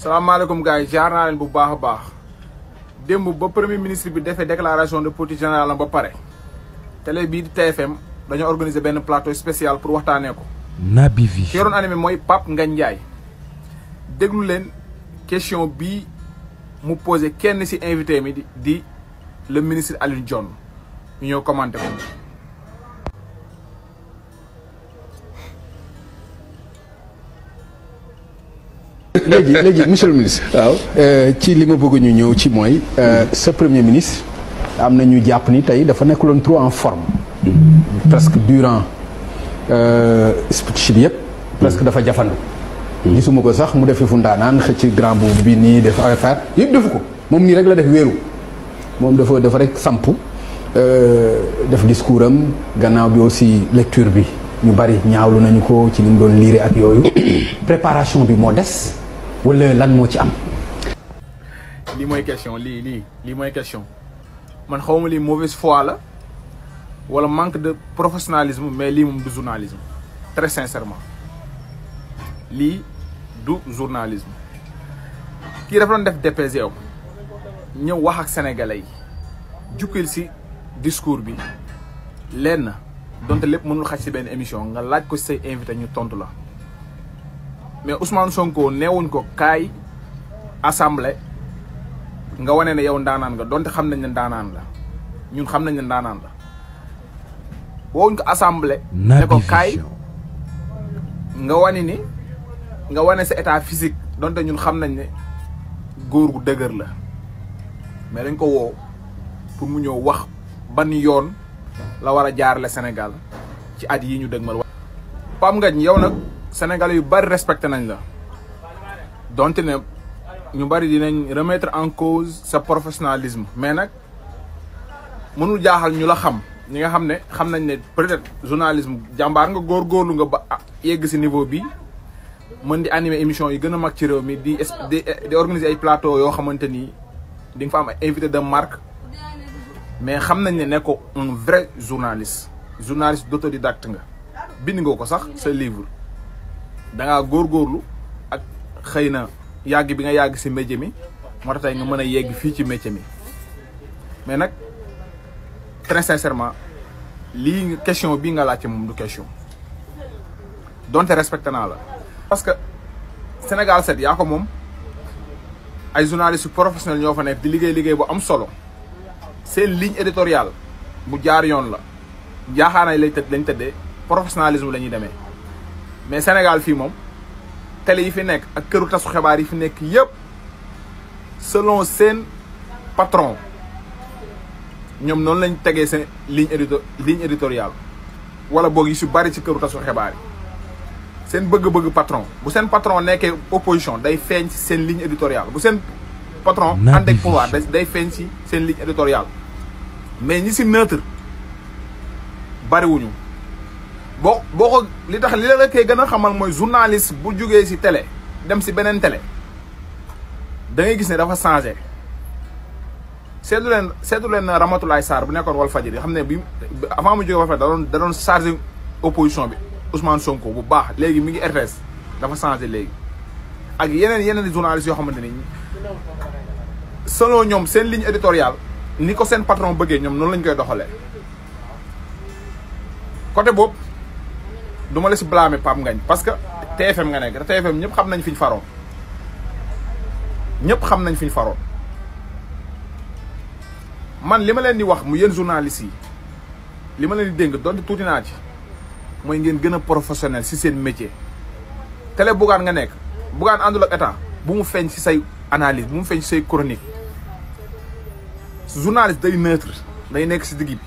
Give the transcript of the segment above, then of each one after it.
salaamaaleykum gars yi jaar naa leen bu baax a baax démb ba premier ministre bi defee déclaration de politique générale ba pare télé bii di TFM dañoo organiser benn plateau spécial pour waxtaanee ko. Naby Vision ki yoroon animé mooy Pape Ngagne Ndiaye déglu leen question bii mu posé kenn ci invité mi di le ministre Alioune Dione ñu ñëw commenté ko. léegi monsieur le ministre. waaw ci li ma bëgg ñu ñëw ci mooy. sa premier ministre am na ñu jàpp ni tey dafa nekkuloon trop en forme. presque durant speech bi yëpp. presque dafa jafandu. gisuma ko sax mu def fu ndaanaan xëcc grand boobu bi nii def affaire yëpp defu ko moom nii rek la def wéeru moom dafa rek samp def discours am gannaaw bi aussi lecture bi ñu bari ñaawlu nañu ko ci li mu doon liire ak yooyu préparation bi moo des. wala lan moo ci am. lii mooy question lii mooy question man xawma lii mauvaise foi la wala manque de professionnalisme mais lii moom du journalisme très sincèrement lii du journalisme kii dafa doon def DPG ñëw wax ak sénégalais yi jukkil ci discours bi lenn donte lépp mënul xaj ci benn émission nga laaj ko say invité ñu tontu la. mais Ousmane Sonko neewuñ ko kaay assemblée nga wane ne yow ndaanaan nga donte xam nañ ne ndaanaan la ñun xam nañ ne ndaanaan la woowuñ ko assemblée. ne ko kaay nga wane sa état physique donte ñun xam nañ ne góor gu dëgër la mais dañ ko woo pour mu ñëw wax ban yoon la war a jaarale Sénégal ci at yi ñu dëgmal. Pape Ngagne yow nag. Sénégalais yu bari respecté nañ la donte ne ñu bari dinañ remettre en cause sa professionnalisme mais nag mënul jaaxal ñu la xam ñi nga xam ne xam nañ ne peut-être journalisme jàmbaar nga góorgóorlu nga ba yegg ci niveau bi mën di animer émission yi gën a mag ci réew mi di organiser ay plateau yoo xamante ni di nga fa am ay invité de marque mais xam nañ ne ne ko un vrai journaliste d'autodidacte nga bind nga ko sax sa livre. da ngaa góorgóorlu ak xëy na yàgg bi nga yàgg ci métier mi moo tax tey nga mën a yegg fii ci métier mi mais nag très sincèrement lii question bii nga laajte moom du question donte respecté naa la. parce que Sénégal 7 yaa ko moom ay journalistes professionnels ñoo fa nekk di liggéey bu am solo seen ligne éditoriale bu jaar yoon la jaaxaanaay lañ tëddee professionnalisme la ñuy demee. mais Sénégal fii moom télé yi fi nekk ak këru tasu xibaar yi fi nekk yëpp selon seen patron ñoom noonu lañ tegee seen ligne éditoriale wala boog yi su bari ci këru tasu xibaar yi seen bëgg-bëgg patron bu seen patron nekkee opposition day feeñ ci seen ligne éditoriale bu seen patron ànd ak pouvoir day feeñ ci seen ligne éditoriale mais ñi si neutre bariwuñu. boo ko li tax li la koy gën a xamal mooy journaliste bu jógee ci télé dem ci beneen télé da ngay gis ne dafa changé seetlu leen Ramatoulaye Sarr bu nekkoon Walfadjri xam ne bi avant mu jógee Walfadjri da doon chargé opposition bi Ousmane Sonko bu baax léegi mi ngi RTS dafa changé léegi ak yeneen journalistes yoo xamante ni selon ñoom seen ligne éditoriale ni ko seen patron bëggee ñoom noonu lañ koy doxalee côté boobu. duma la si blâmer Pape Ngagne parce que TFM nga nekk TFM ñëpp xam nañ fi ñu faroon man li ma leen di wax mu yéen journalistes yi li ma leen di dénk donte tuuti naa ci mooy ngeen gën a professionnel si seen métier. télé Bougane nga nekk Bougane àndul ak état bu mu feeñ si say analyse bu mu feeñ si say chronique journaliste day neutre day nekk si digg bi.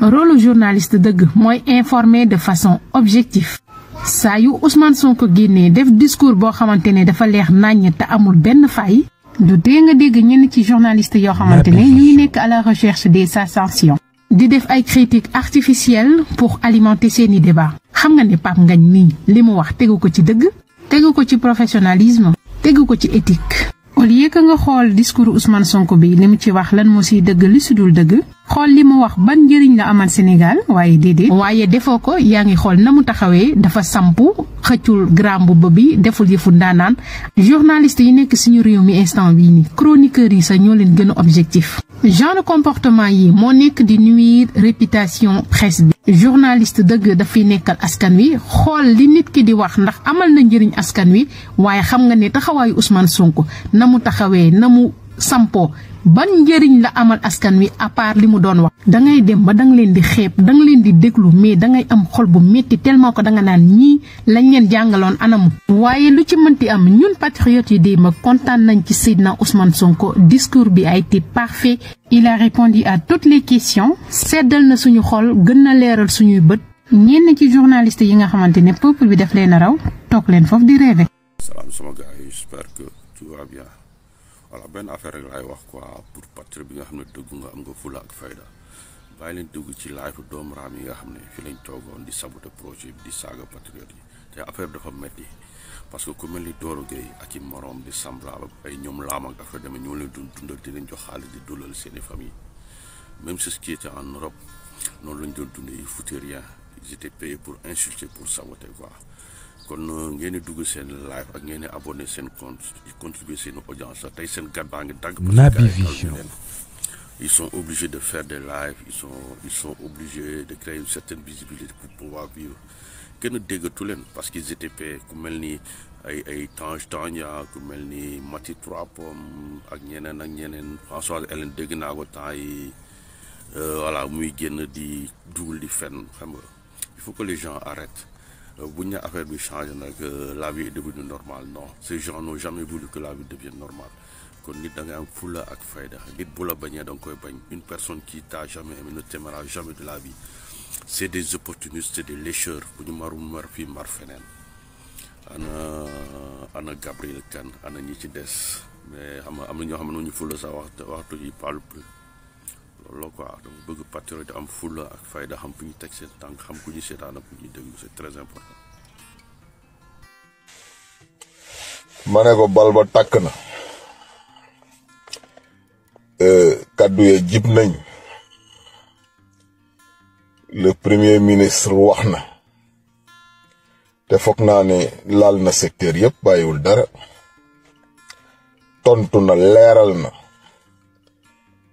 rôle journaliste dëgg mooy informer de façon objective. saa yu Ousmane Sonko génnee def discours boo xamante ne dafa leer naññ te amul benn fay. du dee nga dégg ñenn ci journaliste yoo xamante ne ñu ngi nekk à la recherche des sensations. di def ay critiques artificielles pour alimenter seeni débat. xam nga ne Pape Ngagne nii li mu wax tegu ko ci dëgg. tegu ko ci professionnalisme. tegu ko ci éthique. au lieu que nga xool discours Ousmane Sonko bi li mu ci wax lan moo siy dëgg li si dul dëgg xool li mu wax ban njëriñ la amal Sénégal waaye déedéet waaye defoo ko yaa ngi xool na mu taxawee dafa sampu xëccul grand boubou bi deful yëfu ndaanaan journaliste yi nekk suñu réew mi instant bii ni chroniqueurs yi sax ñoo leen gën a objectif genre comportement yi moo nekk di nuire réputation presse bi journaliste dëgg dafay nekkal askan wi xool li nit ki di wax ndax amal na njëriñ askan wi waaye xam nga ne taxawaayu Ousmane Sonko na mu taxawee na mu sampo ban njëriñ la amal askan wi à part li mu doon wax dangay dem ba danga leen di xeeb danga leen di déglu mais dangay am xol bu métti tellement que danga naan ñii lañ leen jàngaloon anamu waaye lu ci mënti am ñun patriotes yi démb kontaan nañ ci Seydina Ousmane Sonko discours bi a été parfait il a répondu à toutes les questions seddal na suñu xol gën na leeral suñuy bët ñenn ci journaliste yi nga xamante ne peuple bi daf leen a raw toog leen foofu di rêver. Salam sama gars yi j'espère que tout va bien. Voilà benn affaire rek laay wax quoi pour patriote bi nga xam ne dëgg nga am nga fula ak fayda bàyyi leen dugg ci live doomu raam yi nga xam ne fi lañ toogoon di saboter projet bi di saaga patriote yi te affaire dafa metti parce que ku mel ni Doro Gueye ak i morom di Sambla ay ñoom laam ak affaire demee ñoo leen dundal di leen jox xaalis di dundal seeni famille même ce qui était en Europe noonu lañ doon dundee ils foutaient rien ils étaient payés pour insulter pour saboter quoi. kon ngeen di dugg seen live ak ngeen di abonné seen compte di contribuer seen audience tey seen gat baa ngi dagg. Naby Vision. Ils sont obligés de faire des lives ils sont obligés de créer une certaine visibilité pour pouvoir vivre gën a déggatu leen parce qu'ils étaient payés ku mel ni ay Tange Tandian ku mel ni Mati Trois Pommes ak ñeneen Françoise Hélène dégg naa ko temps yi voilà muy génn di dugal di fenn xam nga il faut que les gens arrêtent. bu ñu nee affaire bi changé nag la vie est devenue normale non ces gens n'ont jamais voulu que la vie devienne normale kon nit da ngay am fulla ak fayda nit bu la bañee da nga koy bañ une personne qui t'a jamais aimé ne t'aimera jamais de la vie c'est des opportunistes c'est des lécheurs bu ñu marul mar fii mar feneen ana Gabriel Kane ana ñi ci des mais xam nga am na ñoo xam ne ñu fulla sax waxtu yi parle plus loolu quoi donc bëgg patriote am fulla ak fayda xam fu ñu teg seen tànk xam ku ñu seetaan ak ku ñu déglu c'est très important. ma ne ko bal ba tàkk na kaddu ya jib nañ le premier ministre wax na te foog naa ne laal na secteur yëpp bàyyiwul dara tontu na leeral na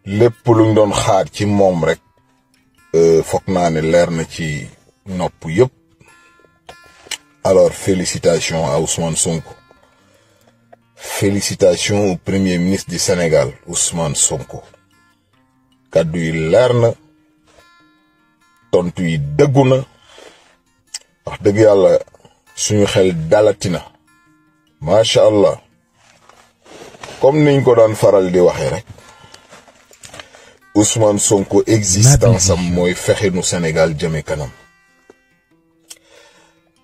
lépp luñ doon xaar ci moom rek foog naa ne leer na ci nopp yëpp alors félicitations à Ousmane Sonko félicitations au premier ministre du Sénégal Ousmane Sonko kaddu yi leer na tontu yi dëggu na wax dëgg yàlla suñu xel dalatina macha allah comme niñ ko daan faral di waxee rek Ousmane Sonko existence am mooy fexe nu Sénégal jëme kanam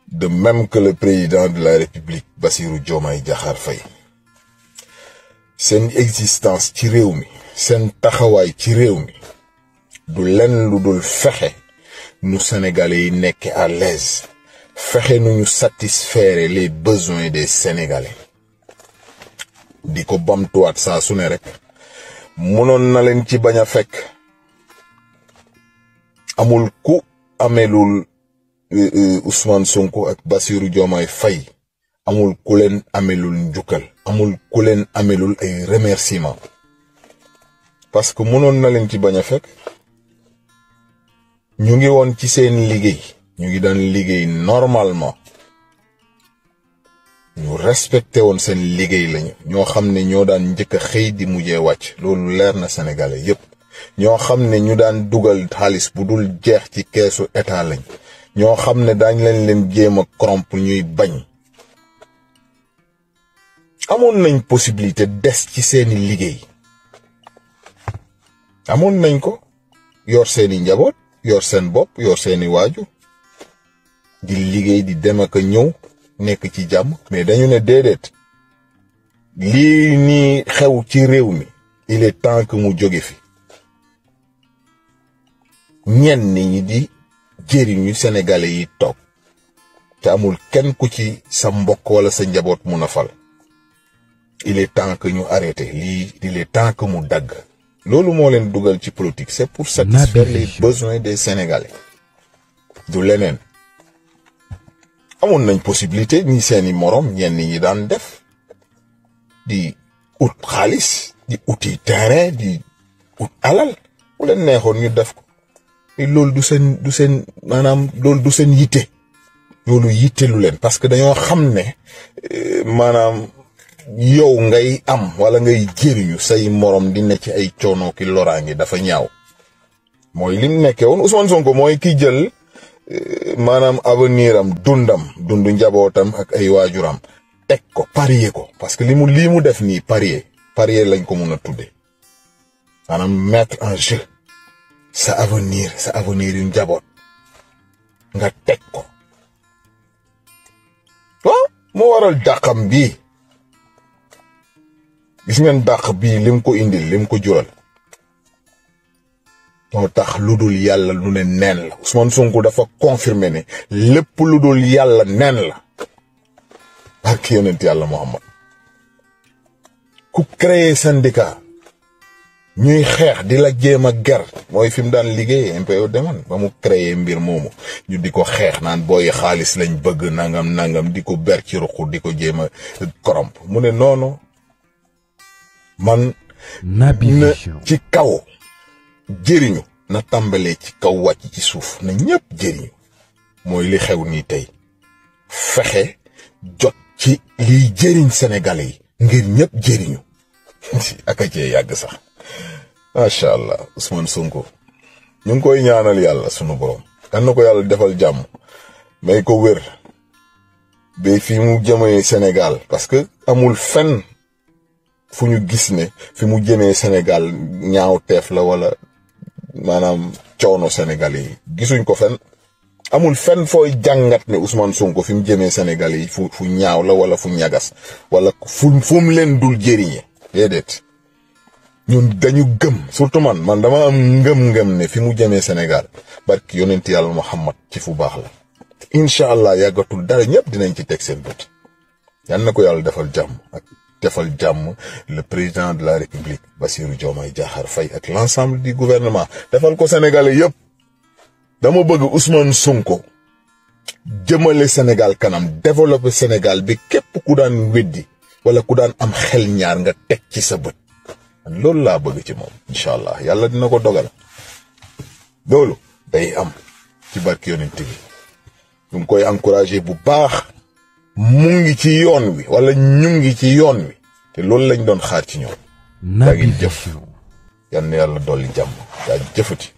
de même que le président de la République Bassirou Diomaye Diakhar Faye seen existence ci réew mi seen taxawaay ci réew mi du lenn lu dul fexe nu Sénégalais yi nekk à l'aise fexe nu ñu satisfaire les besoins des Sénégalais di ko bamtuwaat saa su ne rek mënoon na leen ci bañ a fekk amul ku amelul Ousmane Sonko ak Bassirou Diomaye Faye amul ku leen amelul njukkal amul ku leen amelul ay remerciement parce que mënoon na leen ci bañ a fekk ñu ngi woon ci seen liggéey ñu ngi daan liggéey normalement ñu respecté woon seen liggéey lañu ñoo xam ne ñoo daan njëkk a xëy di mujjee wàcc loolu leer na Sénégalais yépp ñoo xam ne ñu daan dugal xaalis bu dul jeex ci keesu état lañ ñoo xam ne daañ leen jéem a corrompre ñuy bañ amoon nañ possibilité des ci seeni liggéey amoon nañ ko yor seeni njaboot yor seen bopp yor seeni waaju di liggéey di dem ak a ñëw nekk ci jàmm mais dañu ne déedéet lii nii xew ci réew mi il est temps que mu jóge fi ñenn ñi di jëriñu Sénégalais yi toog te amul kenn ku ci sa mbokk wala sa njaboot mun a fal il est temps que ñu arrêté lii il est temps que mu dagg loolu moo leen dugal ci politique c'est pour satisfaire les besoins des Sénégalais du leneen amoon nañ possibilité ñi seeni morom ñenn ñi daan def di ut xaalis di uti terrain di ut alal bu leen neexoon ñu def ko loolu du seen maanaam loolu du seen yitte loolu yitte lu leen parce que dañoo xam ne maanaam yow ngay am wala ngay jëriñu say morom di ne ci ay coono ki loraange dafa ñaaw mooy lim nekkee woon Ousmane Sonko mooy ki jël maanaam avenir am dundu njabootam ak ay waajuram teg ko parier ko parce que lii mu def nii parier lañ ko mun a tudde maanaam mettre en jeu sa avenir yu njaboot nga teg ko waaw moo waral dàqam bii gis ngeen dàq bii lim ko indil lim ko jural moo tax lu dul yàlla lu ne neen la Ousmane Sonko dafa confirmer ne lépp lu dul yàlla neen la barke yonent yàlla Muhammad ku créer syndicat ñuy xeex di la jéem a ger mooy fi mu daan liggéey MPO deman ba mu créer mbir moomu ñu di ko xeex naan booy xaalis lañ bëgg nangam di ko ber ci ruq di ko jéem a corrompre mu ne noonu man na ci kaw jëriñu na tàmbalee ci kaw wàcc ci suuf na ñëpp jëriñu mooy li xew nii tey fexe jot ci liy jëriñ Sénégalais yi ngir ñëpp jëriñu aka cee yàgg sax macha allah Ousmane Sonko ñu ngi koy ñaanal yàlla sunu borom kan na ko yàlla defal jàmm may ko wér ba fi mu jëmee Sénégal parce que amul fenn fu ñu gis ne fi mu jëmee Sénégal ñaaw teef la wala maanaam coono Sénégalais yi gisuñ ko fenn amul fenn fooy jàngat ne Ousmane Sonko fi mu jëmee Sénégalais yi fu ñaaw la wala fu ñagas wala fu mu leen dul jëriñe déedéet ñun dañu gëm surtout man dama am ngëm-ngëm ne fi mu jëmee Sénégal barki yonent yàlla Muhammad ci fu baax la incha allah yàggatul dara ñëpp dinañ ci teg seen bët yal na ko yàlla defal jàmm le président de la République Bassirou Diomaye Diakhar Faye ak l'ensemble du gouvernement defal ko Sénégalais yëpp dama bëgg Ousmane Sonko jëmale Sénégal kanam développer Sénégal bi képp ku daan weddi wala ku daan am xel ñaar nga teg ci sa bët loolu laa bëgg ci moom incha allah yàlla dina ko dogal loolu day am ci barki yonent bi ñu ngi koy encourager bu baax mu ngi ci yoon wi wala ñu ngi ci yoon wi te loolu lañ doon xaar ci ñoom. yaa ngi jëf yal na yàlla dolli jàmm yaa jëfati.